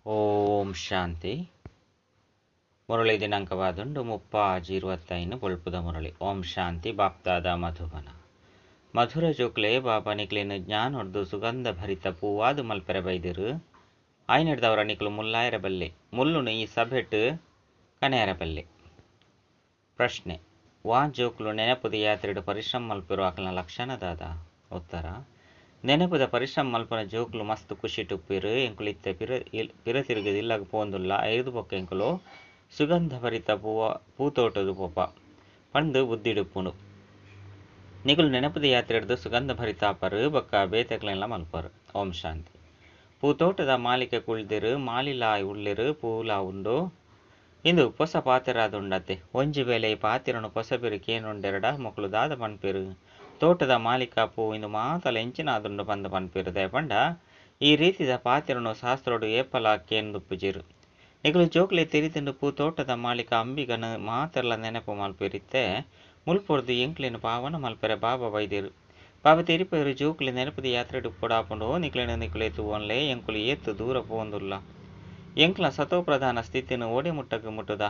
ಓಂ ಶಾಂತಿ. ಮುರಳಿ ದಿನಾಂಕವಾದುಂಡು 30/25 ಬೊಳ್ಪುದ ಮುರಳಿ. ಓಂ ಶಾಂತಿ. ಬಾಪ್ದಾದ ಮಧುಬನ. ಮಧುರ ಜೋಕ್ಲೆ ಬಾಬಾ ನಿಕ್ಲೆನ್ ಜ್ಞಾನೊರ್ದು ಸುಗಂಧ ಭರಿತ ಪೂವಾದು ಮಲ್ಪೆರೆ ಬೈದಿರು. ಆಯ್ನೆಡ್ದವರ ನಿಕ್ಲು ಮುಲ್ಲಾಯರ ಬಲ್ಲೆ, ಮುಲ್ಲುನು ಈ ಸಭೆಟ್ ಕನೆಯರ ಬಲ್ಲೆ. ಪ್ರಶ್ನೆ: ವಾ ಜೋಕ್ಲು ನೆನಪುದ ಯಾತ್ರೆಡ್ ಪರಿಶ್ರಮ ಮಲ್ಪೆರು ಅಕಲ್ನ ಲಕ್ಷಣ ದಾದ? ಉತ್ತರ: ನೆನಪುದ ಪರಿಶ್ರಮ ಮಲ್ಪುನ ಜೋಕ್ಲು ಮಸ್ತ್ ಖುಷಿಟ್ ಉಪ್ಪೆರು. ಎಂಕುಲು ಇತ್ತೆ ಪಿರ ತಿರುಗದ ಇಲ್ಲಗ್ ಪೋಂದುಲ್ಲ, ಐದು ಬೊಕ್ಕ ಎಂಕುಲು ಸುಗಂಧ ಭರಿತ ಪೂತೋಟದ ಪೋಪ ಪಂದ್ ಬುದ್ಧಿಡುಪ್ಪುಂಡು. ನಿಕುಲು ನೆನಪುದ ಯಾತ್ರೆಡ್ದು ಸುಗಂಧ ಭರಿತ ಆಪರು ಬೊಕ್ಕ ಬೇತೆಕ್ಲೆನ್ಲ ಮಲ್ಪರು. ಓಂ ಶಾಂತಿ. ಪೂತೋಟದ ಮಾಲಿಕೆ ಕುಳ್ದಿರು, ಮಾಲಿಲಾ ಉಳ್ಳೆರು, ಪೂಲಾ ಉಂಡು. ಇಂದು ಪೊಸ ಪಾತೆರಾದುಂಡತೆ. ಒಂಜಿ ವೇಳೆ ಈ ಪಾತೆರನು ಪೊಸಬೆರು ಕೇನುಂಡೆರಡ ಮೊಕುಲು ದಾದ ಪನ್ಪೆರು? ತೋಟದ ಮಾಲಿಕ ಪೂ ಇಂದು ಮಾತಲ ಎಂಚಿನಾದುಂಡು ಪಂದ್ ಪನ್ಪೆರು. ದಯಪಂಡ ಈ ರೀತಿದ ಪಾತೆರನು ಶಾಸ್ತ್ರೊಡು ಏಪಲ ಕೇಂದುಪ್ಪುಜೆರು. ನಿಕುಲು ಜೋಕ್ಲೆ ತೆರಿದುಂಡು ಪೂ ತೋಟದ ಮಾಲಿಕ ಅಂಬಿಗನ ಮಾತೆರ್ಲ ನೆನಪು ಮಲ್ಪೆರಿತ್ತೆ. ಮುಲ್ಪೊರ್ದು ಎಂಕ್ಲೆನ್ ಪಾವನ ಮಲ್ಪೆರೆ ಬಾಬಾ ಬೈದೆರು. ಬಾಬಾ ತೆರಿಪೆರು ಜೋಕ್ಲೆ ನೆನಪುದ ಯಾತ್ರೆಡ್ ಉಪ್ಪೊಡಾಪುಂಡು. ನಿಕ್ಲೆನ ನಿಕುಲೆ ತೂವೊನ್ಲೆ, ಎಂಕುಲು ಏತ್ ದೂರ ಪೋವೊಂದುಲ್ಲ. ಎಂಕ್ಲ ಸತೋ ಪ್ರಧಾನ ಸ್ಥಿತಿನ ಓಡೆ ಮುಟ್ಟಗ್ ಮುಟ್ಟುದ.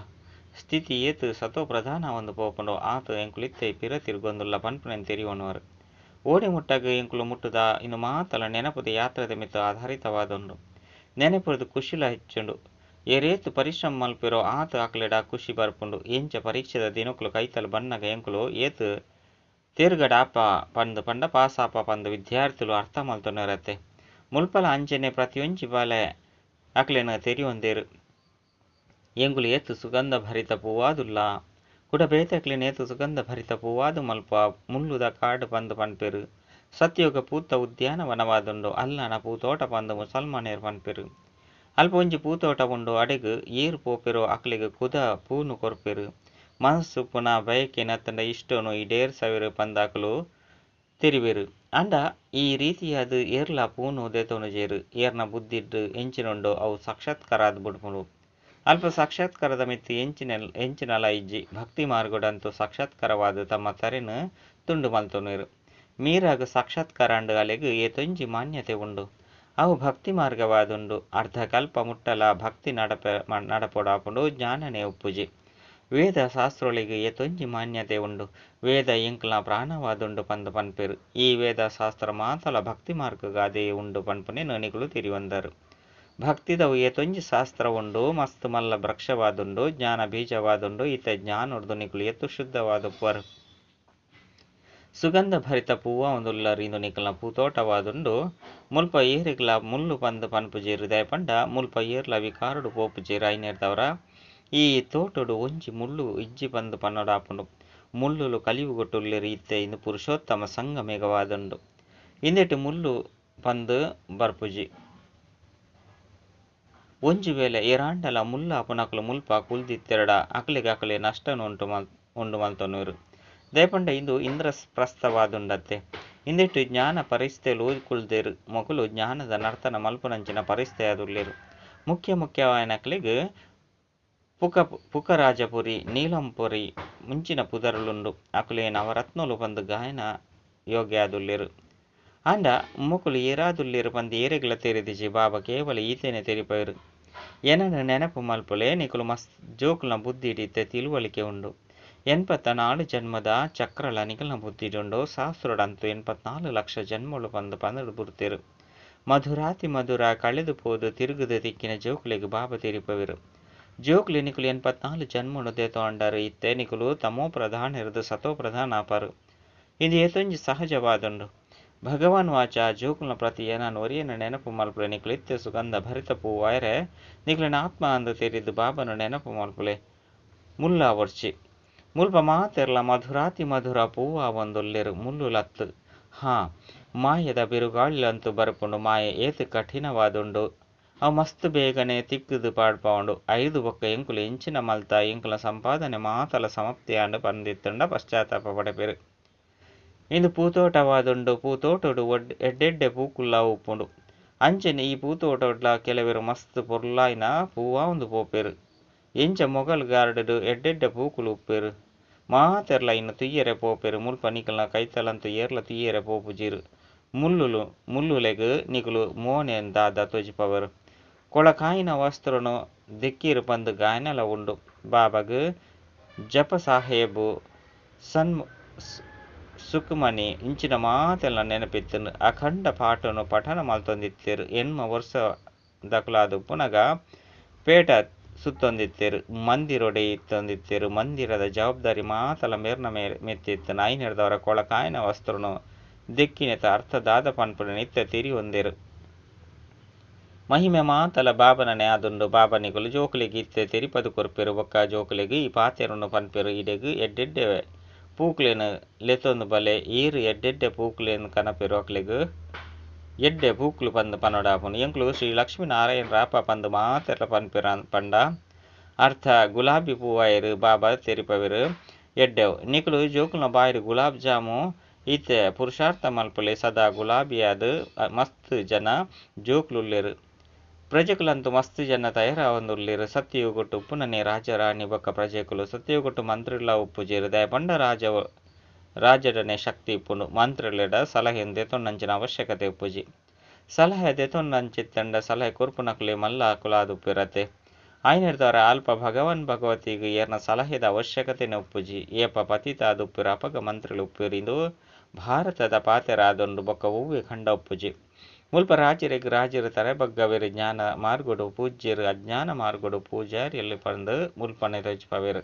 ಸ್ಥಿತಿ ಏತ್ ಸತೋ ಪ್ರಧಾನ ಒಂದು ಪೋಪುಂಡು ಆತ ಎಂಕುಲು ಇತ್ತೆ ಪಿರ ತಿರುಗೊಂದುಲ್ಲ ಪನ್ಪುನೆನ್ ತೆರಿಯೊನುವರು. ಓಡೆ ಮುಟ್ಟಗ್ ಎಂಕುಲು ಮುಟ್ಟುದ ಇಂದು ಮಾತಲ ನೆನಪುದ ಯಾತ್ರೆದ ಮಿತ್ತ್ ಆಧಾರಿತವಾದುಂಡು. ನೆನಪುರ್ದು ಖುಷಿಲ ಹೆಚ್ಚುಂಡು. ಏರೇತ್ ಪರಿಶ್ರಮ ಮಲ್ಪೆರೋ ಆತ ಅಕ್ಲೆಡ ಖುಷಿ ಬರ್ಪುಂಡು. ಎಂಚ ಪರೀಕ್ಷೆದ ದಿನಕುಲು ಕೈತಲ್ ಬನ್ನಗ ಎಂಕುಲು ಏತ್ ತೇರ್ಗಡ ಆಪ ಪಂದ್ ಪಂಡ ಪಾಸಾಪ ಪಂದ್ ವಿದ್ಯಾರ್ಥಿಲು ಅರ್ಥ ಮಲ್ತೊನರತ್ತೆ. ಮುಲ್ಪಲ ಅಂಚನೆ ಪ್ರತಿಯೊಂಜಿ ಬಾಲೆ ಅಕ್ಲೆನ ತೆರಿಯೊಂದೆರು. ಎಂಕುಲು ಏತ್ ಸುಗಂಧ ಭರಿತ ಪೂವಾದುಲ್ಲ, ಕುಡ ಬೇತೆಕ್ಲೆನ್ ಏತ್ ಸುಗಂಧ ಭರಿತ ಪೂವಾದು ಮಲ್ಪ ಮುಳ್ಳುದ ಕಾಡು ಪಂದ್ ಪನ್ಪೆರು. ಸತ್ಯೋಗ ಪೂತ ಉದ್ಯಾನವನವಾದುಂಡು. ಅಲ್ಲನ ಪೂತೋಟ ಪಂದ್ ಮುಸಲ್ಮಾನೆರ್ ಪನ್ಪೆರು. ಅಲ್ಪ ಒಂಜಿ ಪೂತೋಟ ಉಂಡು, ಅಡೆಗ್ ಏರ್ ಪೋಪೆರೋ ಅಕ್ಲೆಗ್ ಕುದ ಪೂನು ಕೊರ್ಪೆರು. ಮನಸ್ಸುಪ್ಪುನ ಬಯಕೆನ್ ಅತ್ತಂಡ ಇಷ್ಟೊನು ಈಡೇರ್ಸವೆರು ಪಂದ್ ಅಕುಲು ತೆರಿವೆರು. ಆಂಡ ಈ ರೀತಿಯಾದ್ ಏರ್ಲಾ ಪೂನು ದೆತೊನುಜೆರು. ಏರ್ನ ಬುದ್ಧಿಡ್ ಎಂಚಿನುಂಡೋ ಅವು ಸಾಕ್ಷಾತ್ಕಾರ ಆದ್ ಬುಡ್ಪುಂಡು. ಅಲ್ಪ ಸಾಕ್ಷಾತ್ಕಾರದ ಮಿತ್ತ್ ಎಂಚಿನಲ ಇಜ್ಜಿ. ಭಕ್ತಿ ಮಾರ್ಗಡಂತೂ ಸಾಕ್ಷಾತ್ಕಾರವಾದ್ ತಮ್ಮ ತರೆನ್ ತುಂಡು ಮಲ್ತೊನುವೆರು. ಮೀರಾಗ್ ಸಾಕ್ಷಾತ್ಕಾರ ಆಂಡ್, ಅಲೆಗ್ ಏತೊಂಜಿ ಮಾನ್ಯತೆ ಉಂಡು. ಅವು ಭಕ್ತಿ ಮಾರ್ಗವಾದುಂಡು. ಅರ್ಧಕಲ್ಪ ಮುಟ್ಟಲ ಭಕ್ತಿ ನಡಪೊಡಾಪುಂಡು, ಜ್ಞಾನನೇ ಉಪ್ಪುಜಿ. ವೇದ ಶಾಸ್ತ್ರೊಳಿಗ್ ಏತೊಂಜಿ ಮಾನ್ಯತೆ ಉಂಡು. ವೇದ ಎಂಕ್ಲ ಪ್ರಾಣವಾದುಂಡು ಪಂದ್ ಪನ್ಪೆರು. ಈ ವೇದ ಶಾಸ್ತ್ರ ಮಾತಲ ಭಕ್ತಿ ಮಾರ್ಗಗಾದೇ ಉಂಡು ಪನ್ಪುನೆನ್ ನಿಕುಲು ತೆರಿಯೊಂದರು. ಭಕ್ತಿದವು ಏತೊಂಜಿ ಶಾಸ್ತ್ರ ಉಂಡು, ಮಸ್ತ್ ಮಲ್ಲ ವೃಕ್ಷವಾದುಂಡು, ಜ್ಞಾನ ಬೀಜವಾದುಂಡು. ಇತ್ತೆ ಜ್ಞಾನೊರ್ದು ನಿಕುಲು ಏತು ಶುದ್ಧವಾದುಪ್ಪರು. ಸುಗಂಧ ಭರಿತ ಪೂವಾವುಂದುಲ್ಲರ್. ಇಂದು ನಿಕಲ್ನ ಪೂತೋಟವಾದುಂಡು. ಮುಲ್ಪ ಏರಿಗ್ಲ ಮುಳ್ಳು ಪಂದ್ ಪನ್ಪುಜೆರು. ದಯಪಂಡ ಮುಲ್ಪ ಏರ್ಲ ವಿಕಾರಡು ಪೋಪುಜೆರು. ಐನೆರ್ದವರ ಈ ತೋಟೊಡು ಒಂಜಿ ಮುಳ್ಳು ಇಜ್ಜಿ ಪಂದ್ ಪನ್ನೊಡಾಪುಂಡು. ಮುಳ್ಳುಲು ಕಲಿಯುಗೊಟ್ಟುಲ್ಲೆರ್. ಇತ್ತೆ ಇಂದು ಪುರುಷೋತ್ತಮ ಸಂಗಮೇಘವಾದುಂಡು. ಇಂದೆಟ್ ಮುಳ್ಳು ಪಂದ್ ಬರ್ಪುಜಿ. ಒಂಜಿ ವೇಳೆ ಏರಾಂಡಲ ಮುಲ್ಲಾಪುನಕುಲು ಮುಲ್ಪ ಕುಲ್ದಿತ್ತೆರಡ ಅಕ್ಲೆಗ್ ಅಕಲೆ ನಷ್ಟನ್ ಉಂಡು ಮಲ್ತೊನುವೆರು. ದಯಪಂಡ ಇಂದು ಇಂದ್ರಪ್ರಸ್ಥವಾದುಂಡತ್ತೆ. ಇಂದೆಟ್ ಜ್ಞಾನ ಪರಿಸ್ಥೆಲು ಕುಲ್ದೆರು. ಮೊಕುಲು ಜ್ಞಾನದ ನರ್ತನ ಮಲ್ಪುನಂಚಿನ ಪರಿಸ್ಥೆಯಾದುಲ್ಲೆರು. ಮುಖ್ಯ ಮುಖ್ಯವಾಯಿನಕ್ಲೆಗ್ ಪುಕರಾಜಪುರಿ, ನೀಲಂಪುರಿ ಮುಂಚಿನ ಪುದರುಲುಂಡು. ಅಕುಲೇ ನವರತ್ನಲು ಪಂದ್ ಗಾಯನ ಯೋಗ್ಯಾದುಲ್ಲೆರು. ಆಂಡ ಮೊಕುಲು ಏರಾದುಲ್ಲೆರು ಪಂದ್ ಏರೆಗ್ಲ ತೆರಿದಿಜಿ. ಬಾಬಾ ಕೇವಲ ಈತೇನೆ ತೆರಿಪೆರು. ಎನನ್ ನೆನಪು ಮಲ್ಪುಲೆ. ನಿಕುಲು ಮಸ್ತ್ ಜೋಕುಲ್ನ ಬುದ್ಧಿಡ್ ಇತ್ತೆ ತಿಳುವಳಿಕೆ ಉಂಡು. 84 ಜನ್ಮದ ಚಕ್ರಲ ನಿಕಲ್ನ ಬುದ್ಧಿಡುಂಡು. ಶಾಸ್ತ್ರಡಂತೂ 84 ಲಕ್ಷ ಜನ್ಮಲು ಪಂದ್ ಪಂದ್ ಬುಡ್ತೆರು. ಮಧುರಾತಿ ಮಧುರ ಕಳೆದು ಪೋದು ತಿರುಗುದು ತಿಕ್ಕಿನ ಜೋಕುಲೆಗ್ ಬಾಬಾ ತೆರಿಪವೆರು. ಜೋಕ್ಲೆ ನಿಕುಲು 84 ಜನ್ಮನು ದೇತೊಂಡರು. ಇತ್ತೆ ನಿಕುಲು ತಮೋ ಪ್ರಧಾನರ್ದು ಸತೋ ಪ್ರಧಾನ ಆಪರು. ಇಂದು ಏತೊಂಜಿ ಸಹಜವಾದುಂಡು. ಭಗವಾನ್ ವಾಚ ಜೋಕುಲ್ನ ಪ್ರತಿ ಎನನ್ ಒರಿಯನ ನೆನಪು ಮಲ್ಪುಲೆ. ನಿಕುಲು ಇತ್ತೆ ಸುಗಂಧ ಭರಿತ ಪೂವಾಯರೆ ನಿಕುಲೆನ ಆತ್ಮ ಅಂದು ತೆರಿದು ಬಾಬನು ನೆನಪು ಮಲ್ಪುಲೆ. ಮುಲ್ಲ ಒರ್ಚಿ ಮುಲ್ಪ ಮಾತೆರ್ಲ ಮಧುರಾತಿ ಮಧುರ ಪೂವಾವೊಂದುಲ್ಲೆರು, ಮುಳ್ಳುಲತ್ತು. ಹಾ, ಮಾಯದ ಬಿರುಗಾಳಿಲಂತೂ ಬರ್ಪುಂಡು. ಮಾಯೆ ಏತ್ ಕಠಿಣವಾದುಂಡು. ಅವು ಮಸ್ತ್ ಬೇಗನೆ ತಿಕ್ಕುದು ಪಾಡ್ಪಾವುಂಡು. ಐದು ಬೊಕ್ಕ ಎಂಕುಲು ಎಂಚಿನ ಮಲ್ತ, ಎಂಕುಲ ಸಂಪಾದನೆ ಮಾತಲ ಸಮಾಪ್ತಿಯಾಂಡ್ ಪಂದಿತ್ತುಂಡ ಪಶ್ಚಾತ್ತಾಪ ಪಡೆಪೆರು. ಇಂದು ಪೂತೋಟವಾದುಂಡು. ಪೂತೋಟೊಡು ಎಡ್ಡೆಡ್ಡೆ ಪೂಕುಲ್ಲ ಉಪ್ಪುಂಡು. ಅಂಚನೆ ಈ ಪೂತೋಟೊಡ್ಲ ಕೆಲವೆರು ಮಸ್ತ್ ಪೊರ್ಲಾಯಿನ ಪೂವಾವೊಂದು ಪೋಪೆರು. ಎಂಚ ಮೊಗಲ್ ಗಾರ್ಡನ್ ಎಡ್ಡೆಡ್ಡೆ ಪೂಕುಲು ಉಪ್ಪೆರು. ಮಾತೆರ್ಲ ಇನ್ನು ತುಯ್ಯರೆ ಪೋಪೆರು. ಮುಲ್ಪ ನಿಕಲ್ನ ಕೈತಲಂತೂ ಏರ್ಲ ತುಯ್ಯರೆ ಪೋಪುಜೆರು. ಮುಳ್ಳುಲೆಗ್ ನಿಕುಲು ಮೋನೆ ದಾದ ತೋಜಿಪವರು. ಕೊಳಕಾಯಿನ ವಸ್ತ್ರನು ದೆಕ್ಕೀರು ಪಂದು ಗಾಯನಲ ಉಂಡು. ಬಾಬಾಗ್ ಜಪ ಸಾಹೇಬು ಸನ್ ಸುಖಮಣಿ ಇಂಚಿನ ಮಾತೆಲ್ಲ ನೆನಪಿತ್ತನು. ಅಖಂಡ ಪಾಠನು ಪಠಣ ಮಲ್ತೊಂದಿತ್ತೆರು. 8 ವರ್ಷ ದಕುಲಾದ ಉಪ್ಪುನಗ ಪೇಟ ಸುತ್ತೊಂದಿತ್ತೆರು. ಮಂದಿರೊಡೆ ಇತ್ತೊಂದಿತ್ತೆರು. ಮಂದಿರದ ಜವಾಬ್ದಾರಿ ಮಾತಲ ಮೇರ್ನ ಮೆತ್ತಿತ್ತನು. ಐನೆರ್ದವರ ಕೊಳಕಾಯಿನ ವಸ್ತ್ರನು ದೆಕ್ಕಿನೆತ ಅರ್ಥ ದಾದ ಪನ್ಪುನ ನಿತ್ಯ ತಿರಿಯೊಂದೆರು. ಮಹಿಮೆ ಮಾತಲ ಬಾಬನನೆ ಆದುಂಡು. ಬಾಬನಿಕುಲು ಜೋಕುಲೆಗ್ ಇತ್ತೆ ತೆರಿಪದು ಕೊರ್ಪೆರು ಬೊಕ್ಕ ಜೋಕುಲೆಗ್ ಈ ಪಾತೆರನು ಪನ್ಪೆರು. ಇಡೆಗ್ ಎಡ್ಡೆಡ್ಡೆ ಪೂಕ್ಲೆನ್ ಲೆತೊಂದು ಬಲೆ. ಏರು ಎಡ್ಡೆಡ್ಡೆ ಪೂಕ್ಲೆನ್ ಕನಪೆರು ಅಕ್ಲೆಗ್ ಎಡ್ಡೆ ಪೂಕ್ಲು ಪಂದ್ ಪನೊಡಾಪುನು. ಎಂಕ್ಲು ಶ್ರೀ ಲಕ್ಷ್ಮೀ ನಾರಾಯಣ ರಾಪ ಪಂದ್ ಮಾತೆರ್ಲ ಪನ್ಪೆರ ಪಂಡ ಅರ್ಥ ಗುಲಾಬಿ ಪೂವಾಯೆರು ಬಾಬಾ ತೆರಿಪವೆರು ಎಡ್ಡೆವು. ನಿಕುಲು ಜೋಕುಲ್ನ ಬಾಯಿಡ್ ಗುಲಾಬ್ ಜಾಮು ಇತ್ತೆ ಪುರುಷಾರ್ಥ ಮಲ್ಪುಲೆ. ಸದಾ ಗುಲಾಬಿಯಾದ್ ಮಸ್ತ್ ಜನ ಜೋಕುಲುಲ್ಲೆರ್. ಪ್ರಜೆಕುಲಂತೂ ಮಸ್ತ್ ಜನ ತಯಾರಾವೊಂದುಲ್ಲೆರ್. ಸತ್ಯಯುಗೊಟ್ಟು ಉಪ್ಪುನನೆ ರಾಜರಾಣಿ ಬೊಕ್ಕ ಪ್ರಜೆಕುಲು. ಸತ್ಯಯುಗೊಟ್ಟು ಮಂತ್ರಿಲ ಉಪ್ಪುಜೆರ್. ದಾಯೆಪಂಡ ರಾಜಡನೆ ಶಕ್ತಿ ಉಪ್ಪುಂಡು. ಮಂತ್ರಿಲೆಡ ಸಲಹೆನ್ ದೆತೊನ್ನಂಚಿನ ಅವಶ್ಯಕತೆ ಉಪ್ಪುಜಿ. ಸಲಹೆ ದೆತೊನ್ನಂಚಿತ್ತಂಡ ಸಲಹೆ ಕೊರ್ಪುನಕುಲೆ ಮಲ್ಲ ಅಕುಲಾದುಪ್ಪೆರತೆ. ಆಯ್ನೆರ್ದವರ ಅಲ್ಪ ಭಗವಾನ್ ಭಗವತಿಗ್ ಏರ್ನ ಸಲಹೆದ ಅವಶ್ಯಕತೆನೇ ಉಪ್ಪುಜಿ. ಏಪ ಪತಿತಾದುಪ್ಪೆರು ಅಪಗ ಮಂತ್ರಿಲು ಉಪ್ಪೆರು. ಇಂದು ಭಾರತದ ಪಾತೆರ ಆದುಂಡು. ಬೊಕ್ಕ ಒವ್ವೆ ಖಂಡ ಉಪ್ಪುಜಿ. ಮುಲ್ಪ ರಾಜರಿಗೆ ರಾಜರು ತರೆಬಗ್ಗವೆರು. ಜ್ಞಾನ ಮಾರ್ಗೊಡು ಪೂಜ್ಯರು ಅಜ್ಞಾನ ಮಾರ್ಗೊಡು ಪೂಜಾರಿಯಲ್ಲಿ ಪಂದು ಮುಲ್ಪನೆ ತೋಜಿಪವೆರು.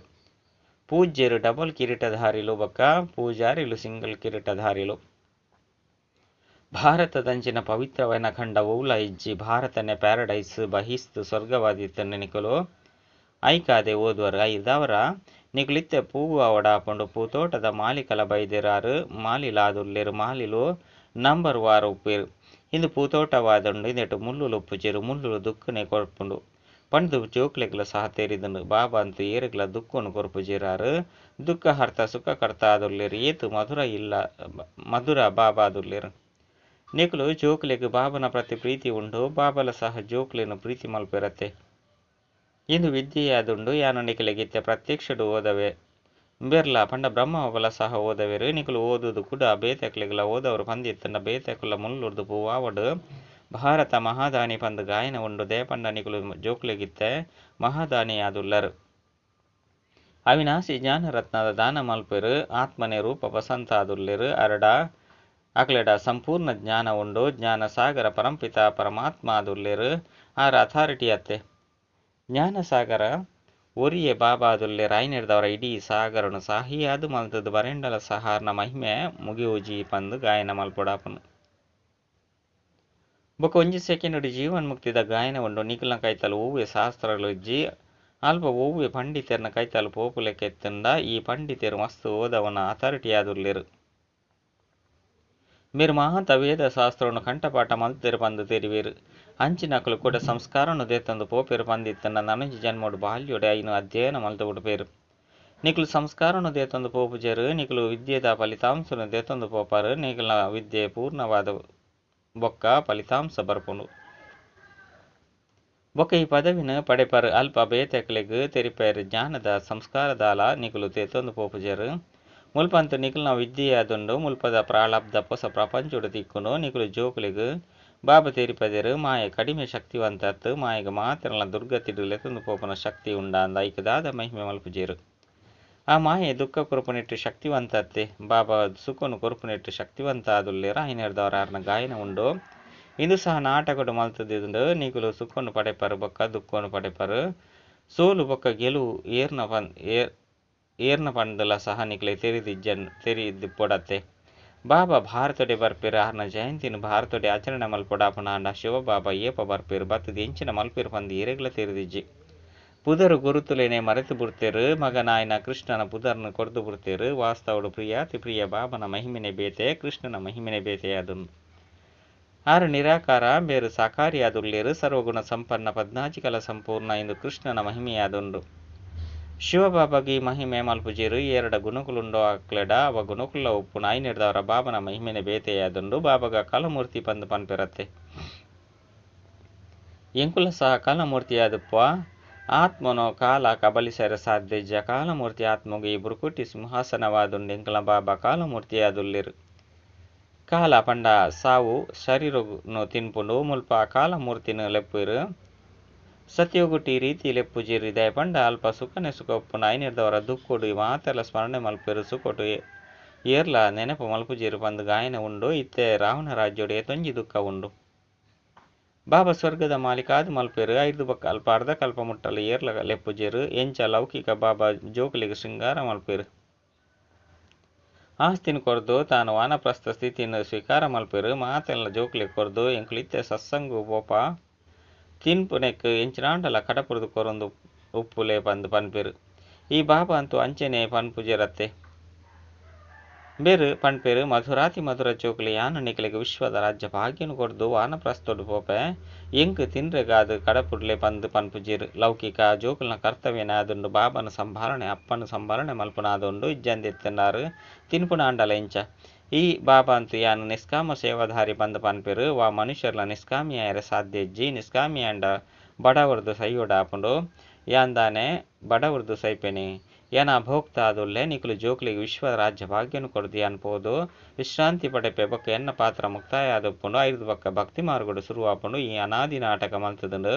ಪೂಜ್ಯರು ಡಬಲ್ ಕಿರೀಟಧಾರಿಲು ಬೊಕ್ಕ ಪೂಜಾರಿಲು ಸಿಂಗಲ್ ಕಿರೀಟಧಾರಿಲು. ಭಾರತದಂಚಿನ ಪವಿತ್ರವೈನ ಖಂಡ ಓಲ ಇಜ್ಜಿ. ಭಾರತನೇ ಪ್ಯಾರಡೈಸ್ ಬಹಿಸ್ತು ಸ್ವರ್ಗವಾದಿತ್ತನ್ನು ನಿಕುಲು ಐಕಾದೆ ಓದುವರು. ಐದವರ ನಿಕುಲಿತ್ತೆ ಪೂವು ಅವಡಾಪುಂಡು. ಪೂತೋಟದ ಮಾಲಿಕಲ ಬೈದೆರಾರು ಮಾಲಿಲಾದುಲ್ಲೆರು. ಮಾಲಿಲು ನಂಬರ್ ವಾರ್ ಉಪ್ಪೇರು. ಇಂದು ಪೂತೋಟವಾದುಂಡು. ಇಂದೆಟು ಮುಳ್ಳುಲು ಉಪ್ಪುಜೆರು. ಮುಳ್ಳುಲು ದುಃಖನೆ ಕೊರ್ಪುಂಡು ಪಂದು ಜೋಕ್ಲೆಗ್ಲ ಸಹ ತೆರಿದುಂಡು. ಬಾಬಾ ಅಂತೂ ಏರೆಗ್ಲ ದುಃಖನು ಕೊರ್ಪುಜೆರಾರು. ದುಃಖ ಹರ್ತ ಸುಖ ಕರ್ತ ಆದುಲ್ಲೆರು. ಏತು ಮಧುರ ಇಲ್ಲ ಮಧುರ ಬಾಬಾ ಆದುಲ್ಲೆರು. ನಿಕುಲು ಜೋಕ್ಲೆಗ್ ಬಾಬನ ಪ್ರತಿ ಪ್ರೀತಿ ಉಂಡು. ಬಾಬಲ ಸಹ ಜೋಕ್ಲೆನು ಪ್ರೀತಿ ಮಲ್ಪೆರತೆ. ಇಂದು ವಿದ್ಯೆಯಾದುಂಡು. ಯಾನು ನಿಕುಲೆಗಿತ್ತೆ ಪ್ರತ್ಯಕ್ಷಡು ಓದವೆ ಬೆರ್ಲ ಪಂಡ ಬ್ರಹ್ಮ ಸಹ ಓದವೆರು. ನಿಕುಲು ಓದುದು ಕೂಡ ಬೇತೆಕ್ಲೆಗ್ಲ ಓದವರು ಪಂದಿತ್ತಂಡ ಬೇತೆಕುಲ ಮುಲ್ಲುರ್ದು ಪೂವಾವಡು ಭಾರತ ಮಹಾದಾನಿ ಪಂದು ಗಾಯನ ಉಂಡು. ದೇಪಂಡ ನಿಕುಲು ಜೋಕ್ಲೆಗಿತ್ತೆ ಮಹಾದಾನಿಯಾದುಲ್ಲರು. ಅವಿನಾಶಿ ಜ್ಞಾನರತ್ನದ ದಾನ ಮಲ್ಪೆರು. ಆತ್ಮನೆ ರೂಪ ವಸಂತ ಆದುಲ್ಲೆರು. ಅರಡ ಅಕ್ಲೆಡ ಸಂಪೂರ್ಣ ಜ್ಞಾನ ಉಂಡು. ಜ್ಞಾನ ಸಾಗರ ಪರಂಪಿತ ಪರಮಾತ್ಮ ಆದುಲ್ಲೆರು. ಆರ ಅಥಾರಿಟಿ ಅತ್ತೆ. ಜ್ಞಾನಸಾಗರ ಒರಿಯೆ ಬಾಬಾದುಲ್ಲೆರ್. ಐನೆರ್ದವರ ಇಡೀ ಸಾಗರನು ಸಾಹಿಯಾದು ಮಲ್ತದು ಬರೆಂಡಲ ಸಹಾರ್ನ ಮಹಿಮೆ ಮುಗಿಯುಜಿ ಪಂದು ಗಾಯನ ಮಲ್ಪೊಡಾಪುನು. ಬೊಕ ಒಂಜಿ ಸೆಕೆಂಡ್ ಜೀವನ್ ಮುಕ್ತಿದ ಗಾಯನ ಉಂಡು. ನಿಕುಲ್ನ ಕೈತಲ್ ಒವ್ವೆ ಶಾಸ್ತ್ರಲು ಇಜ್ಜಿ. ಅಲ್ಪ ಒವ್ವೆ ಪಂಡಿತೆರ್ನ ಕೈತಲ್ ಪೋಪುಲೆಕೆತ್ತಂಡ ಈ ಪಂಡಿತೆರು ಮಸ್ತ್ ಓದವನ ಅಥಾರಿಟಿ ಆದುಲ್ಲೆರು. ಮೇರು ಮಾತ ವೇದ ಶಾಸ್ತ್ರವನ್ನು ಕಂಠಪಾಠ ಮಲ್ತೆರು ಪಂದು ತೆರಿವೇರು. ಅಂಚಿನಕುಲು ಕೂಡ ಸಂಸ್ಕಾರನು ದೇತಂದು ಪೋಪೆರು ಪಂದಿತ್ತಂಡ ನನಂಜಿ ಜನ್ಮೋಡು ಬಾಲ್ಯೊಡೆ ಐನು ಅಧ್ಯಯನ ಮಲ್ತು ಬಿಡ್ಪೇರು. ನಿಕುಲು ಸಂಸ್ಕಾರನು ದೇತಂದು ಪೋಪುಜೆರು. ನಿಕುಲು ವಿದ್ಯೆದ ಫಲಿತಾಂಶನು ದೇತಂದು ಪೋಪಾರು. ನಿಕುಲ್ನ ವಿದ್ಯೆ ಪೂರ್ಣವಾದ ಬೊಕ್ಕ ಫಲಿತಾಂಶ ಬರ್ಪುಂಡು. ಬೊಕ್ಕ ಈ ಪದವಿನ ಪಡೆಪರು. ಅಲ್ಪ ಬೇತೆಕ್ಲೆಗ್ ತೆರಿಪೇರು. ಜ್ಞಾನದ ಸಂಸ್ಕಾರದಾಲ ನಿಕುಲು ದೇತಂದು ಪೋಪುಜೆರು. ಮುಲ್ಪಂತು ನಿಕುಲ್ನ ವಿದ್ಯೆಯಾದುಂಡು. ಮುಲ್ಪದ ಪ್ರಾಳಬ್ಧ ಪೊಸ ಪ್ರಪಂಚೊಡು ತಿಕ್ಕುಂಡು. ನಿಕುಲು ಜೋಕುಲೆಗ್ ಬಾಬಾ ತೆರಿಪದೆರು. ಮಾಯೆ ಕಡಿಮೆ ಶಕ್ತಿವಂತತ್ತು. ಮಾಯೆಗ್ ಮಾತ್ರಲ ದುರ್ಗತಿಡು ಲೆತೊಂದು ಪೋಪುನ ಶಕ್ತಿ ಉಂಡಾಂದ ಐಕ್ ದಾದ ಮಹಿಮೆ ಮಲ್ಪುಜೆರು. ಆ ಮಾಯೆ ದುಃಖ ಕೊರ್ಪುನೆಟ್ಟು ಶಕ್ತಿವಂತತ್ತೆ. ಬಾಬಾ ಸುಖನು ಕೊರ್ಪುನೆಟ್ಟು ಶಕ್ತಿವಂತ ಆದುಲ್ಲೆರ್. ಐನೆರ್ದವರ ಆರ್ನ ಗಾಯನ ಉಂಡು. ಇಂದು ಸಹ ನಾಟಕಡು ಮಲ್ತದಿದುಂಡು. ನಿಕುಲು ಸುಖನು ಪಡೆಪರು ಬೊಕ್ಕ ದುಃಖನು ಪಡೆಪರು. ಸೋಲು ಬೊಕ್ಕ ಗೆಲುವು ಏರ್ನ ಪಂಡಲ ಸಹ ನಿಕುಲೆ ತೆರಿದಿಪ್ಪೊಡತ್ತೆ. ಬಾಬಾ ಭಾರತೊಡೆ ಬರ್ಪೆರು. ಆರ್ನ ಜಯಂತಿನ ಭಾರತೊಡೆ ಆಚರಣೆ ಮಲ್ಪೊಡಾಪುನ. ಆಂಡ ಶಿವಬಾಬಾ ಏಪ ಬರ್ಪೆರು ಬತ್ತದ ಎಂಚಿನ ಮಲ್ಪೆರು ಪಂದು ಏರೆಗ್ಲ ತೆರಿದಿಜ್ಜಿ. ಪುದರು ಗುರುತುಲೇನೆ ಮರೆತು ಬುಡ್ತೇರು. ಮಗನಾಯನ ಕೃಷ್ಣನ ಪುದರ್ನು ಕೊರ್ದು ಬುಡ್ತೇರು. ವಾಸ್ತವಡು ಪ್ರಿಯಾತಿ ಪ್ರಿಯ ಬಾಬನ ಮಹಿಮೆನೆ ಬೇತೆ, ಕೃಷ್ಣನ ಮಹಿಮೆನೆ ಬೇತೆಯಾದುಂಡು. ಆರು ನಿರಾಕಾರ ಬೇರು ಸಾಕಾರಿಯಾದುಲ್ಲೇರು. ಸರ್ವಗುಣ ಸಂಪನ್ನ ಪದ್ನಾಜಿಕಲ ಸಂಪೂರ್ಣ ಎಂದು ಕೃಷ್ಣನ ಮಹಿಮೆಯಾದುಂಡು. ಶಿವಬಾಬಾಗಿ ಮಹಿಮೆ ಮಲ್ಪುಜೆರು. ಏರಡ ಗುಣಕುಲುಂಡೋ ಅಕ್ಲೆಡ ಅವ ಗುಣಕುಲ ಉಪ್ಪು ನಾಯಿನೆಡ್ದವರ ಬಾಬನ ಮಹಿಮೆನೆ ಬೇತೆಯಾದುಂಡು. ಬಾಬಾಗ ಕಾಲಮೂರ್ತಿ ಪಂದು ಪನ್ಪೆರತ್ತೆ. ಎಂಕುಲ ಸಹ ಕಾಲಮೂರ್ತಿಯಾದುಪ್ಪ. ಆತ್ಮನೋ ಕಾಲ ಕಬಲಿಸರ ಸಾಧ್ಯ. ಕಾಲಮೂರ್ತಿ ಆತ್ಮಗು ಈ ಬುರುಕುಟಿ ಸಿಂಹಾಸನವಾದುಂಡು. ಎಂಕುಲ ಬಾಬಾ ಕಾಲಮೂರ್ತಿಯಾದುಲ್ಲೆರು. ಕಾಲ ಪಂಡ ಸಾವು ಶರೀರನು ತಿನ್ಪುಂಡು. ಮುಲ್ಪ ಕಾಲಮೂರ್ತಿನ ಲೆಪ್ಪುವೆರು. ಸತ್ಯೋಗುಟ್ಟಿ ಈ ರೀತಿ ಲೆಪ್ಪುಜೆರ್ ದಾಯೆ ಪಂಡ ಅಲ್ಪ ಸುಖನೆ ಸುಖ ಉಪ್ಪುಂಡು. ಐನೆರ್ದವರ ದುಃಖೊಡು ಮಾತೆರ್ಲ ಸ್ಮರಣೆ ಮಲ್ಪುವೆರ್. ಸುಖೊಟು ಏರ್ಲ ನೆನಪು ಮಲ್ಪುಜೆರ್ ಪಂದ್ ಗಾಯನ ಉಂಡು. ಇತ್ತೆ ರಾವಣ ರಾಜ್ಯೊಡು ಏತೊಂಜಿ ದುಃಖ ಉಂಡು. ಬಾಬಾ ಸ್ವರ್ಗದ ಮಾಲೀಕಾದ್ ಮಲ್ಪುವೆರ್. ಐರ್ದ್ ಬೊಕ್ಕ ಅಲ್ಪ ಅರ್ಧಕಲ್ಪ ಮುಟ್ಟಲ ಏರ್ಲ ಲೆಪ್ಪುಜೆರ್. ಎಂಚ ಲೌಕಿಕ ಬಾಬಾ ಜೋಕುಲೆಗ್ ಶೃಂಗಾರ ಮಲ್ಪುವೆರ್. ಆಸ್ತಿನ್ ಕೊರ್ದು ತಾನು ವಾನಪ್ರಸ್ಥ ಸ್ಥಿತಿನ್ ಸ್ವೀಕಾರ ಮಲ್ಪುವೆರ್. ಮಾತೆಲ್ಲ ಜೋಕುಲೆಗ್ ಕೊರ್ದು ಎಂಕುಲು ಇತ್ತೆ ಸತ್ಸಂಗು ಪೋಪ ತಿನ್ಪುನೆಕ್ ಎಂಚಿನಾಂಡಲ ಕಡಪುರ್ದು ಕೊರೊಂದು ಉಪ್ಪುಲೆ ಪಂದ್ ಪನ್ಪೆರ್. ಈ ಬಾಬಾ ಅಂತೂ ಅಂಚೆನೆ ಪನ್ಪುಜೆರತ್ತೆ. ಬೇರ್ ಪನ್ಪೆರ್ ಮಧುರಾತಿ ಮಧುರ ಜೋಕುಲೆ ಯಾನ್ ನಿಕಲೆಗ್ ವಿಶ್ವದ ರಾಜ್ಯ ಭಾಗ್ಯನು ಕೊರ್ದು ವಾನಪ್ರಸ್ಥೊಡು ಪೋಪೆ ಎಂಕ್ ತಿನ್ರೆಗಾದ್ ಕಡಪುಡ್ಲೆ ಪಂದ್ ಪನ್ಪುಜೆರ್. ಲೌಕಿಕ ಜೋಕುಲ್ನ ಕರ್ತವ್ಯನೇ ಆದುಂಡು ಬಾಬಾನ ಸಂಭಾಲನೆ ಅಪ್ಪನ ಸಂಭಾಲನೆ ಮಲ್ಪುನಾದುಂಡು. ಇಜ್ಜಂದೆ ಇತ್ತ್ಂಡಾರ್ ತಿನ್ಪುನಾಂಡಲ ಎಂಚ. ಈ ಬಾಬಾ ಅಂತೂ ಯಾನ್ ನಿಷ್ಕಾಮ ಸೇವಾಧಾರಿ ಪಂದ್ ಪನ್ಪೆರ್. ವಾ ಮನುಷ್ಯರ್ಲ ನಿಷ್ಕಾಮಿ ಆಯೆರೆ ಸಾಧ್ಯ ಇಜ್ಜಿ. ನಿಷ್ಕಾಮಿ ಆಂಡ ಬಡವರ್ದು ಸೈಯೊಡಾಪುಂಡು. ಯಾನ್ ದಾನೆ ಬಡವರ್ದು ಸೈಪೆನೆ. ಯಾನ್ ಅಭೋಕ್ತ ಆದುಲ್ಲೆ. ನಿಕುಲು ಜೋಕುಲೆಗ್ ವಿಶ್ವ ರಾಜ್ಯ ಭಾಗ್ಯನು ಕೊರ್ದು ಯಾನ್ ಪೋದು ವಿಶ್ರಾಂತಿ ಪಡೆಪೆ. ಬೊಕ್ಕ ಎನ್ನ ಪಾತ್ರ ಮುಕ್ತಾಯ ಆದುಪ್ಪುಂಡು. ಐರ್ದ್ ಬೊಕ್ಕ ಭಕ್ತಿ ಮಾರ್ಗಡ್ ಸುರು ಆಪುಂಡು. ಈ ಅನಾದಿ ನಾಟಕ ಮಲ್ತುದುಂಡು.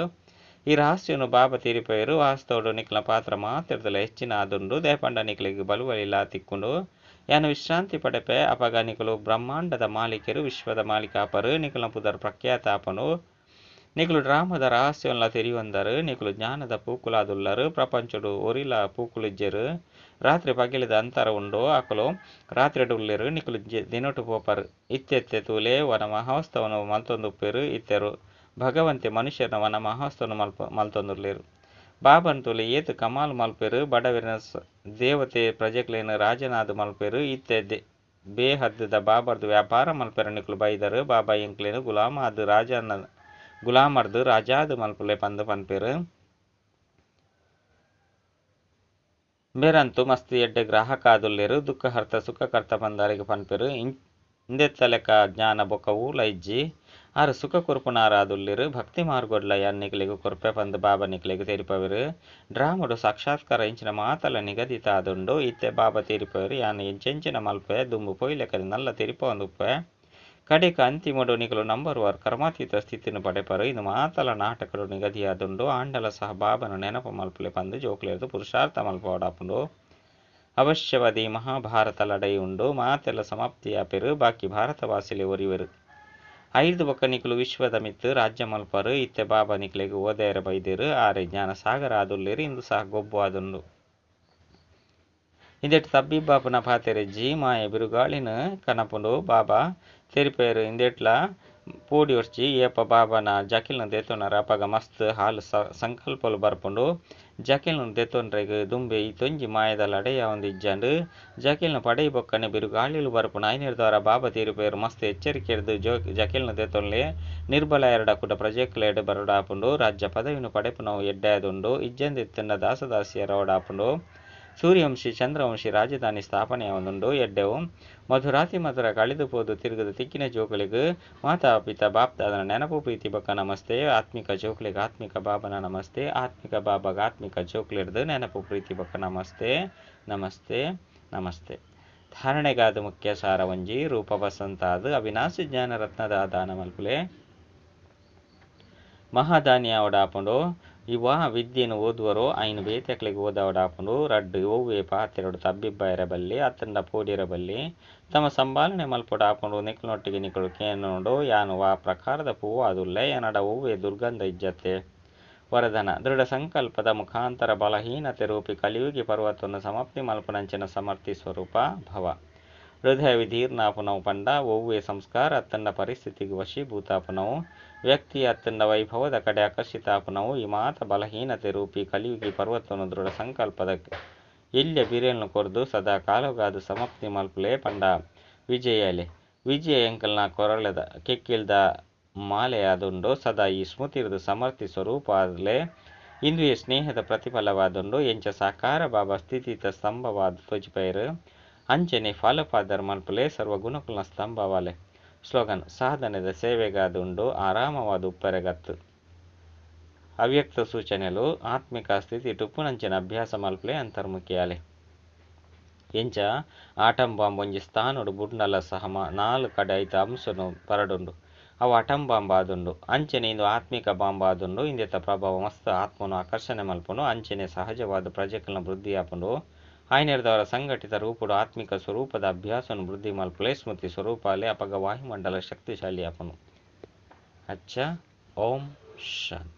ಈ ರಹಸ್ಯನು ಬಾಬಾ ತೆರಿಪವೆರ್. ವಾಸ್ತವಡ್ ನಿಕ್ಲೆನ ಪಾತ್ರ ಮಾತೆರ್ದಲ ಹೆಚ್ಚಿನ ಆದುಂಡು. ದಾಯೆ ಪಂಡ ನಿಕ್ಲೆಗ್ ಬಲುಬಲಿಲಾ ತಿಕ್ಕುಂಡು. ಯಾನ್ ವಿಶ್ರಾಂತಿ ಪಡೆಪೆ. ಅಪಗ ನಿಕುಲು ಬ್ರಹ್ಮಾಂಡದ ಮಾಲೀಕರು ವಿಶ್ವದ ಮಾಲೀಕ ಆಪರು. ನಿಕಲ್ನ ಪುದರ್ ಪ್ರಖ್ಯಾತ ಆಪುಂಡು. ನಿಕುಲು ಡ್ರಾಮದ ರಹಸ್ಯನ್ಲ ತೆರಿಯೊಂದರು. ನಿಕುಲು ಜ್ಞಾನದ ಪೂಕುಲಾದುಲ್ಲರು. ಪ್ರಪಂಚಡು ಒರಿಲ ಪೂಕುಲಿಜ್ಜೆರ್. ರಾತ್ರಿ ಪಗೆಲದ ಅಂತರ ಉಂಡು. ಅಕುಲು ರಾತ್ರೆಡ್ ಉಲ್ಲೆರ್. ನಿಕುಲು ದಿನೊಟು ಪೋಪರ್. ಇತ್ತೆತ್ತೆ ತೂಲೆ ವನ ಮಹೋತ್ಸವನು ಮಲ್ತೊಂದುಪ್ಪೆರ್. ಇತ್ತೆರು ಭಗವಂತೆ ಮನುಷ್ಯನ ವನ ಮಹೋತ್ಸವನು ಮಲ್ತೊಂದುಲ್ಲೆರ್. ಬಾಬನ್ ತೂಲೆ ಏತ್ ಕಮಾಲ್ ಮಲ್ಪೆರ್. ಬಡವರಿನ ದೇವತೆ ಪ್ರಜೆಕ್ಲೆನ್ ರಾಜನಾದ್ ಮಲ್ಪೆರ್. ಇತ್ತೆ ಬೇಹದ್ದ ಬಾಬರ್ದು ವ್ಯಾಪಾರ ಮಲ್ಪೆರೆ ನಿಕುಲು ಬೈದರ್. ಬಾಬಾ ಎಂಕ್ಲೆನ್ ಗುಲಾಮಾದ್ ರಾಜನ ಗುಲಾಮರ್ದ್ ರಾಜಾದ್ ಮಲ್ಪುಲೆ ಪಂದ್ ಪನ್ಪೆರ್. ಬೇರಂತೂ ಮಸ್ತ್ ಎಡ್ಡೆ ಗ್ರಾಹಕ ಆದುಲ್ಲೆರ್. ದುಃಖ ಹರ್ತ ಸುಖ ಕರ್ತ ಪಂದ್ ಅರೆಗ್ ಪನ್ಪೆರ್. ಇಂದೆತ್ತ ಲೆಕ್ಕ ಜ್ಞಾನ ಬೊಕ್ಕ ಓಲ ಇಜ್ಜಿ. ಆರ್ ಸುಖ ಕೊರ್ಪುನಾರ್ ಆದುಲ್ಲೆರ್. ಭಕ್ತಿ ಮಾರ್ಗೊಡ್ಲ ಯಾನ್ ನಿಕಲೆಗ್ ಕೊರ್ಪೆ ಪಂದ್ ಬಾಬಾ ನಿಕಲೆಗ್ ತೆರಿಪವೆರ್. ಡ್ರಾಮಡ್ ಸಾಕ್ಷಾತ್ಕಾರ ಇಂಚಿನ ಮಾತಲ ನಿಗದಿತ ಆದುಂಡು. ಇತ್ತೆ ಬಾಬಾ ತೆರಿಪವೆರ್ ಯಾನ್ ಎಂಚೆಂಚಿನ ಮಲ್ಪೆ ದುಂಬು ಪೋಯಿಲೆಕ್ಕನೆ ನಲ್ಲ ತೆರಿಪವೊಂದುಪ್ಪೆ. ಕಡೆಕ್ ಅಂತಿಮಡು ನಿಕುಲು ನಂಬರ್ ವಾರ್ ಕರ್ಮಾತೀತ ಸ್ಥಿತಿನ್ ಪಡೆಪರು. ಇಂದು ಮಾತಲ ನಾಟಕಡು ನಿಗದಿಯಾದುಂಡು. ಆಂಡಲ ಸಹ ಬಾಬನ ನೆನಪು ಮಲ್ಪುಲೆ ಪಂದ್ ಜೋಕುಲೆರ್ದ್ ಪುರುಷಾರ್ಥ ಮಲ್ಪವಡಾಪುಂಡು. ಅವಶ್ಯವಾದಿ ಮಹಾಭಾರತ ಲಡಾಯಿ ಉಂಡು. ಮಾತೆಲ್ಲ ಸಮಾಪ್ತಿಯಾಪೆರ್. ಬಾಕಿ ಭಾರತವಾಸಿಲೆ ಒರಿವೆರ್. ಐರ್ದ್ ಬೊಕ್ಕ ನಿಕುಲು ವಿಶ್ವದ ಮಿತ್ತ್ ರಾಜ್ಯ ಮಲ್ಪರು. ಇತ್ತೆ ಬಾಬಾ ನಿಕಲೆಗ್ ಓದೆರೆ ಬೈದೆರ್. ಆರೆ ಜ್ಞಾನ ಸಾಗರ ಆದುಲ್ಲೆರ್. ಇಂದು ಸಹ ಗೊಬ್ಬು ಆದುಂಡು. ಇಂದೆಟ್ ತಬ್ಬಿಬ್ಬಾಪುನ ಪಾತೆರಿಜ್ಜಿ. ಮಾಯೆ ಬಿರುಗಾಳಿನ್ ಕನಪುಂಡು. ಬಾಬಾ ತೆರಿಪೆರ್ ಇಂದೆಟ್ಲ ಪೋಡಿಯೊರ್ಚಿ. ಏಪ ಬಾಬಾನ ಜಕಿಲ್ನ ದೆತೊನರ ಅಪಗ ಮಸ್ತ್ ಹಾಲ್ ಸಂಕಲ್ಪಲು ಬರ್ಪುಂಡು. ಜಕಿಲ್ನ ದೆತೊನ್ರೆಗ್ ದುಂಬೆ ಈತೊಂಜಿ ಮಾಯದ ಲಡಾಯಿ ಆವೊಂದಿಜ್ಜಂಡ್. ಜಕಿಲ್ನ ಪಡೈ ಬೊಕ್ಕನೆ ಬಿರುಗಾಳಿಲು ಬರ್ಪುಂಡು. ಐನೆರ್ದ್ವಾರ ಬಾಬಾ ತೆರಿಪೆರ್ ಮಸ್ತ್ ಎಚ್ಚರಿಕೆರ್ದ್ ಜಕಿಲ್ನ ದೆತೊನ್ಲೆ. ನಿರ್ಬಲ ಎರಡ ಕುಡ ಪ್ರಜೆಕ್ಲೆಡ್ ಬರೊಡಾಪುಂಡು. ರಾಜ್ಯ ಪದವಿನ್ ಪಡೆಪುನವು ಎಡ್ಡೆ ಆದುಂಡು. ಇಜ್ಜಂದೆ ಇತ್ತ್ಂಡ ದಾಸದಾಸಿಯರವಡಾಪುಂಡು. ಸೂರ್ಯವಂಶಿ ಚಂದ್ರವಂಶಿ ರಾಜಧಾನಿ ಸ್ಥಾಪನೆಯಾವೊಂದುಂಡು. ಎಡ್ಡೆವು ಮಧುರಾತಿ ಮಧುರ ಕಳೆದು ಪೋದು ತಿರುಗದ ತಿಕ್ಕಿನ ಜೋಕುಲೆಗ್ ಮಾತಾ ಪಿತಾ ಬಾಪ್ದಾದನ ನೆನಪು ಪ್ರೀತಿ ಬೊಕ್ಕ ನಮಸ್ತೆ. ಆತ್ಮಿಕ ಜೋಕುಲೆಗ್ ಆತ್ಮಿಕ ಬಾಬನ ನಮಸ್ತೆ. ಆತ್ಮಿಕ ಬಾಬಾಗ ಆತ್ಮಿಕ ಜೋಕುಲೆರ್ದ್ ನೆನಪು ಪ್ರೀತಿ ಬೊಕ್ಕ ನಮಸ್ತೆ ನಮಸ್ತೆ ನಮಸ್ತೆ. ಧಾರಣೆಗಾದ ಮುಖ್ಯ ಸಾರ ಒಂಜಿ ರೂಪ ವಸಂತ ಆದ್ ಅವಿನಾಶಿ ಜ್ಞಾನ ರತ್ನದ ದಾನ ಮಲ್ಪುಲೆ. ಮಹಾದಾನಿ ಆವಡಾಪುಂಡು. ಇವ ವಿದ್ಯೆನ್ ಓದುವರೋ ಐನ್ ಬೇತೆಕ್ಲೆಗ್ ಓದಾವಡಾಪುಂಡು. ರಡ್ಡ್ ಒವ್ವೆ ಪಾತೆರೊಡು ತಬ್ಬಿಬ್ಬಾಯೆರೆ ಬಲ್ಲಿ ಅತ್ತಂಡ ಪೋಡಿಯೆರೆ ಬಲ್ಲಿ. ತಮ್ಮ ಸಂಭಾಲನೆ ಮಲ್ಪೊಡಾಪುಂಡು. ನಿಕುಲ್ನೊಟ್ಟಿಗೆ ನಿಕುಲು ಕೇನೋಡು ಯಾನ್ ವಾ ಪ್ರಕಾರದ ಪೂವು ಆದುಲ್ಲೆ. ಎನಡ ಒವ್ವೆ ದುರ್ಗಂಧ ಇಜ್ಜತ್ತೆ. ವರದಾನ ದೃಢ ಸಂಕಲ್ಪದ ಮುಖಾಂತರ ಬಲಹೀನತೆ ರೂಪಿ ಕಲಿಯುಗಿ ಪರ್ವತವನ್ನು ಸಮಾಪ್ತಿ ಮಲ್ಪುನಂಚಿನ ಸಮರ್ಥಿ ಸ್ವರೂಪ ಭವ. ಹೃದಯ ವಿದೀರ್ಣಾಪುನವು ಪಂಡ ಒವ್ವೆ ಸಂಸ್ಕಾರ ಅತ್ತಂಡ ಪರಿಸ್ಥಿತಿಗ್ ವಶೀಭೂತಾಪುನವು. ವ್ಯಕ್ತಿ ಅತ್ತಂಡ ವೈಭವದ ಕಡೆ ಆಕರ್ಷಿತ ಆಪುನವು. ಈ ಮಾತ ಬಲಹೀನತೆ ರೂಪಿ ಕಲಿಯುಗಿ ಪರ್ವತವನ್ನು ದೃಢ ಸಂಕಲ್ಪದ ಎಲ್ಯ ಬಿರೆಲ್ನ್ ಕೊರ್ದು ಸದಾ ಕಾಲಗಾದ್ ಸಮಾಪ್ತಿ ಮಲ್ಪುಲೆ ಪಂಡ ವಿಜಯಲೆ. ವಿಜಯ ಎಂಕಲ್ನ ಕೊರಳದ ಕೆಕ್ಕಿಲ್ದ ಮಾಲೆಯಾದುಂಡು. ಸದಾ ಈ ಸ್ಮೃತಿರ್ದ್ ಸಮರ್ಥಿ ಸ್ವರೂಪ ಆದ್ಲೆ. ಇಂದುವೆ ಸ್ನೇಹದ ಪ್ರತಿಫಲವಾದುಂಡು. ಎಂಚ ಸಾಕಾರ ಬಾಬಾ ಸ್ಥಿತಿತ ಸ್ತಂಭವಾದ್ ತೋಜಿಪೈರ್. ಅಂಚನೆ ಫಾಲೋ ಫಾದರ್ ಮಲ್ಪುಲೆ ಸರ್ವ ಗುಣಕುಲ್ನ ಸ್ತಂಭವಾಲೆ. ಸ್ಲೋಗನ್ ಸಾಧನೆದ ಸೇವೆಗಾದುಂಡು ಆರಾಮವಾದ ಉಪ್ಪರೆಗತ್ತು. ಅವ್ಯಕ್ತ ಸೂಚನೆಲು ಆತ್ಮಿಕ ಸ್ಥಿತಿ ಟುಪ್ಪುನಂಚಿನ ಅಭ್ಯಾಸ ಮಲ್ಪುಲೆ ಅಂತರ್ಮುಖಿಯಾಲೆ. ಎಂಚ ಆಟಂ ಬಾಂಬ್ ಒಂಜಿ ಸ್ಥಾನೊಡು ಬುಡ್ಂಡಲ ಸಹ ನಾಲ್ ಕಡೆ ಐತ ಅಂಶನು ಪರಡುಂಡು. ಅವು ಅಟಂ ಬಾಂಬ್ ಆದುಂಡು. ಅಂಚನೆ ಇಂದು ಆತ್ಮಿಕ ಬಾಂಬ್ ಆದುಂಡು. ಇಂದೆತ ಪ್ರಭಾವ ಮಸ್ತ್ ಆತ್ಮನು ಆಕರ್ಷಣೆ ಮಲ್ಪುಂಡು. ಅಂಚನೆ ಸಹಜವಾದ್ ಪ್ರಜೆಕಲ್ನ ವೃದ್ಧಿ ಆಪುಂಡು. ಆಯ್ನೆರ್ದಾವರ ಸಂಘಟಿತ ರೂಪುಡು ಆತ್ಮಿಕ ಸ್ವರೂಪದ ಅಭ್ಯಾಸನು ವೃದ್ಧಿ ಮಲ್ಪುಲೆ, ಸ್ಮೃತಿ ಸ್ವರೂಪಾಲೆ. ಅಪಗ ವಾಯುಮಂಡಲ ಶಕ್ತಿಶಾಲಿ ಆಪುಂಡು. ಅಚ್ಚ, ಓಂ ಶಾಂತಿ.